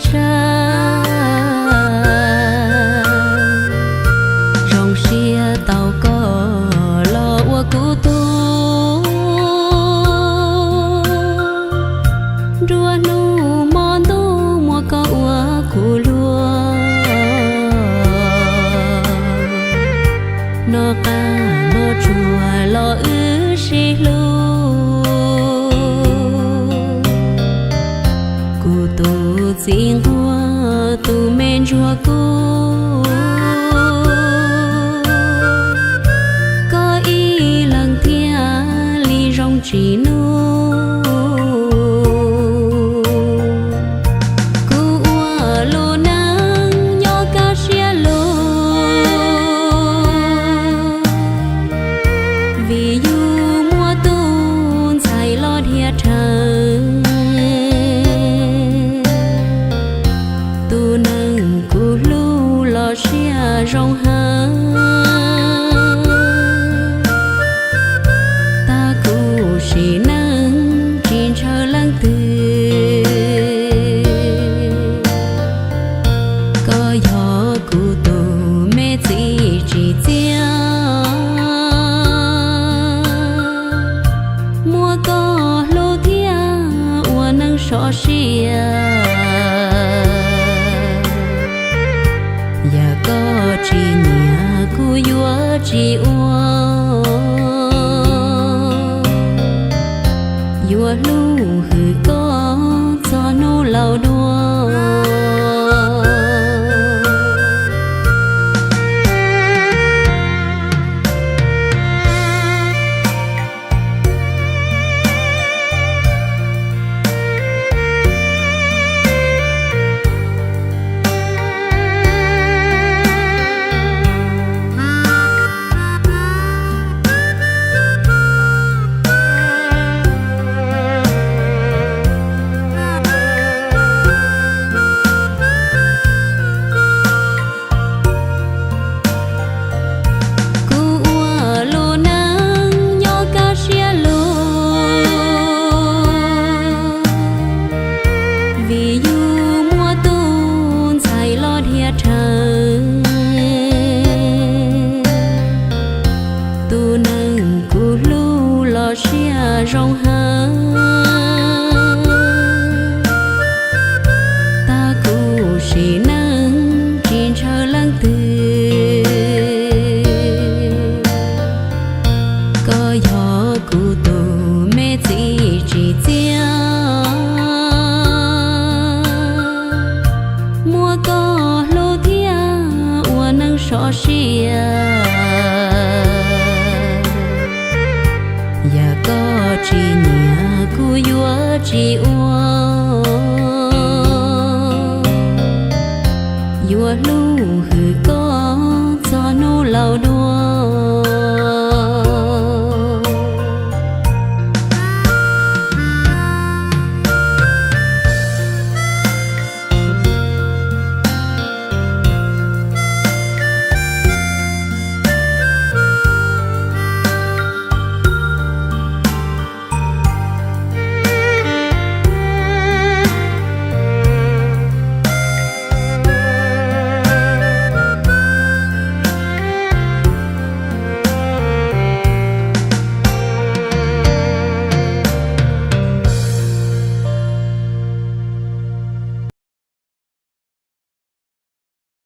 tshaj. Zoo siab tau koj los ua kuv tug, nruab hnub hmo ntuj muaj koj ua kuv luag. Noj qab noj tsuag los wb sib hlub. Kuv tus txiv nquag tus me ntsuag kub, koj ib leeg thiaj li zoo tsis nug. Kuv ua lub neej nyob kaj siab lug, vim yus muaj tus ntxhais los dhia rhawv. Tus neeg kuv hlub los siab zoo heev, tag kuv sim neej tsis ntshaw leej twg. Koj yog kuv tus me txiv tsim txiaj, muab koj hlub thiab ua neej sov siab. Yog koj tsis nyiam kuv yuav tsis ua, yuav hlub hwm koj txog hnub laus dua. Kuv ua lub neej nyob kaj siab lug, vim yus muaj tus ntxhais los dhia rhawv. Tus neeg kuv hlub los siab zoo heev, tag kuv sim neej tsis ntshaw leej twg. Koj yog kuv tus me txiv tsim txiaj, muab koj hlub thiab ua neej sov siab. Yog koj tsis nyiam kuv yuav tsis ua, yuav hlub hwm koj txog hnub laus dua.